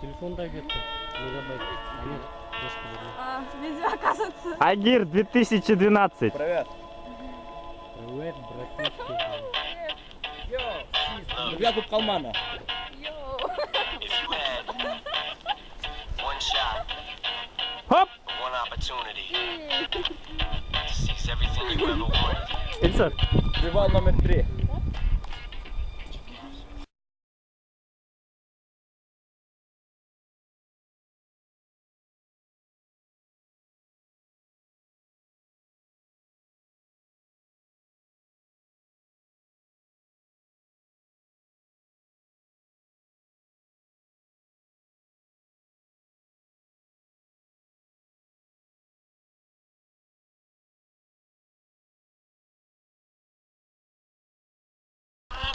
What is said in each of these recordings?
Телефон дай где-то. Мегабайт. А нет, флешку верни. А, видео, оказывается. Агир 2012. Привет. Привет, братишки. Якуб Калмана. Йоу. If you had one shot, Хоп! one opportunity to seize everything you ever wanted. Ильсур. Привал номер 3.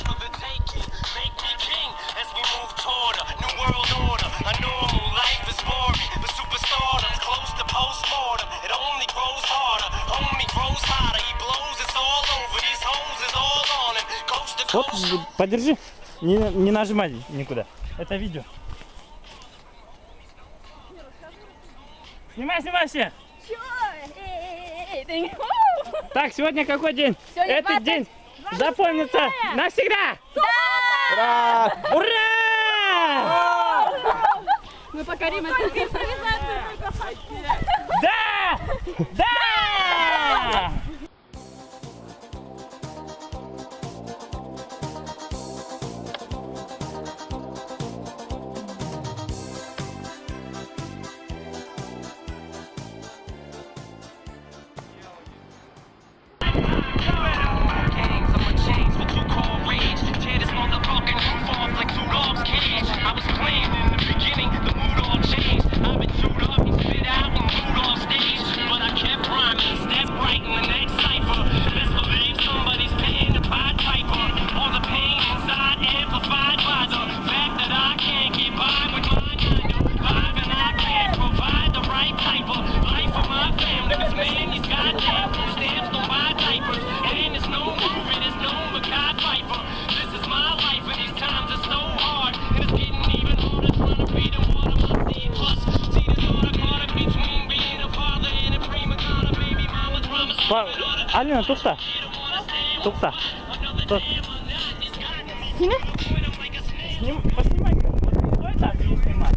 For the taking, make me king as we move toward a new world order. A normal life is boring, but superstardom's close to postmortem. It only grows harder, homie grows hotter. He blows, it's all over. These hoes is all on him. Coast to Вот, coast. подержи. Не нажимай никуда. Это видео. Снимай, снимай все. Чё? Эй, эй, эй, эй. Так, сегодня какой день? Сегодня Этот 20 день запомнится навсегда. Ура! Ура! Мы покорим это. Только импровизацию, только хоккей. Да! Да! Games, I'ma change what you call rage. Tear this motherfucking roof off like two dogs' cage. I was playing in the beginning, the mood all changed. I've been chewed up and spit out and booed off stage. But I kept rhyming, stepped right in the next cipher. Best believe somebody's paying the Pied Piper. All the pain inside amplified by the fact that I can't get by with my 9 to 5 and I can't provide the right type of life for my family. 'Cause man, these goddamn food stamps don't buy diapers. And it's no movie, there's no Mekhi Phifer. This is my life, and these times are so hard. And it's getting even harder trying to be the water my seed. Plus, see the daughter caught up between being a father and a prima donna. Baby mama drama. Алина, туҡта. Туҡта. Туҡ. Поснимай-ка. Вот стой там и снимай.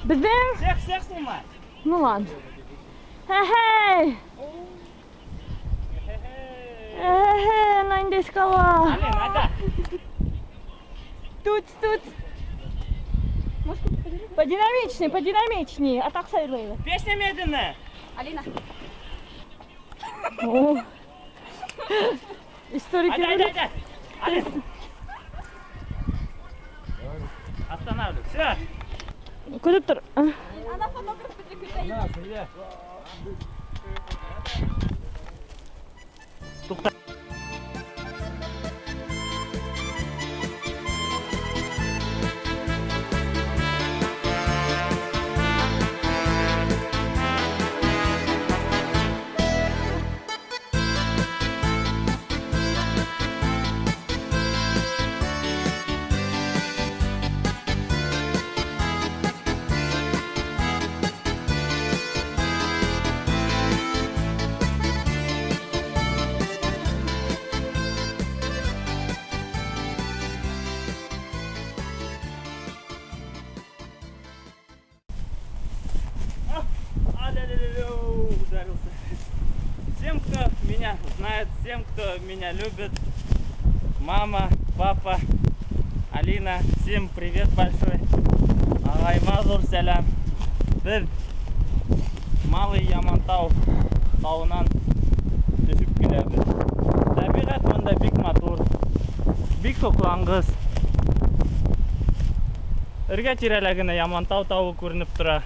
Беҙҙең? Всех, всех снимай. Ну ладно. Хе-хей! Эхе, ниндәй скала. Алина, айҙа. Тут, тут. Подинамичнее, подинамичнее. А так сайлы. Песня медленная. Алина. О. Историки. Айҙа, айҙа, айҙа. Алина. Останавливай. Все. Көтөп тор. Туҡта. Ударился. Всем, кто меня знает, всем, кто меня любит, мама, папа, Алина, всем привет большой. Ағайыма ҙур сәләм. Беҙ Малый Ямантау тауынан төшөп киләбеҙ. Тәбиғәт бында бик матур, бик һоҡланғыс. Эргә тирәлә генә Ямантау тауы күренеп тора.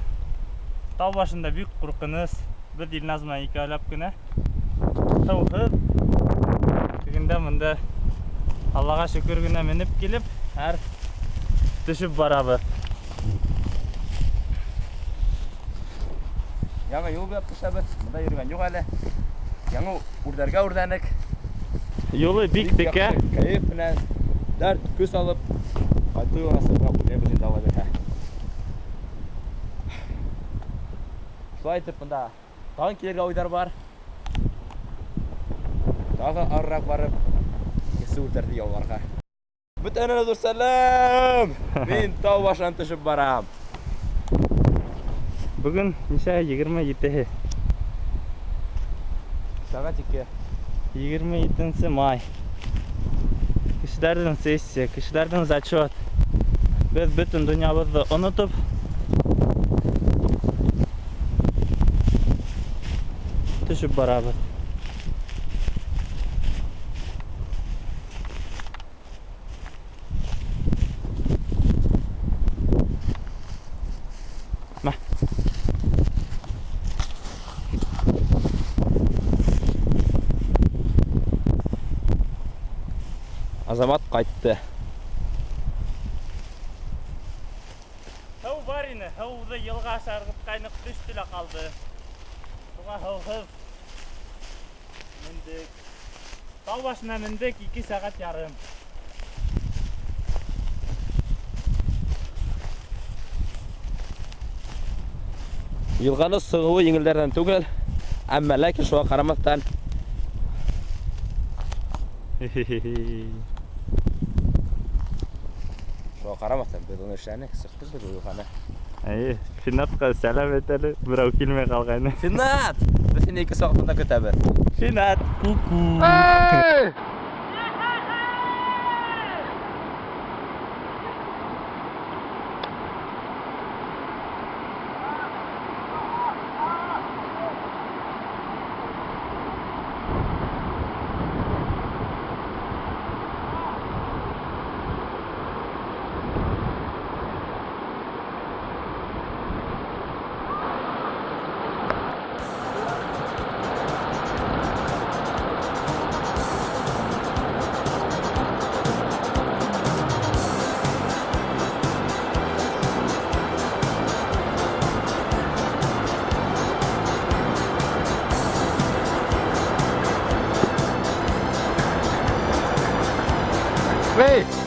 Тау башында бик ҡурҡыныс. Беҙ Илназ менән икәүләп кенә һыуһыҙ. Тегендә бында Аллаға шөкөр генә менеп килеп, һәр төшөп барабыҙ. Яңы юл буйлап төшәбеҙ. Бында йөрөгән юҡ әле. Яңы үрҙәргә үрләнек. Юлы бик текә. Кәйеф менән. Дәрт, көс алып, ҡайтыу юлына сығырға уйлайбыҙ инде, Алла бирһә. Шулай итеп, бында тағын килергә уйҙар бар. Тағы арыраҡ барып, кесе үрҙәрҙе яуларға. Бөтәһенә ҙур сәләм! Мин тау башынан төшөп барам. Бөгөн нисә? 27-һе. Сәғәт 2. 27 май. Кешеләрҙең сессия, кешеләрҙең зачет. Беҙ бөтөн донъябыҙҙы онотоп, төшөп барабыҙ. Мә. Азамат ҡайтты. Һыу бар ине, һыуҙы йылға аша ырғытҡайныҡ, төштө лә ҡалды. Шуға һыуһыҙ мендек. Тау башына мендек 2 сәғәт ярым. Йылғаны сығыуы еңелдәрҙән түгел, әммә ләкин шуға ҡарамаҫтан беҙ уны эшләнек, сыҡтыҡ беҙ ул йылғаны. Эйе, Финатҡа сәләм әйтәле, берәү килмәй ҡалғайны. Финат! Беҙ һине 2 сәғәт бында көтәбеҙ. Финат, ку-ку. Эй! Эй!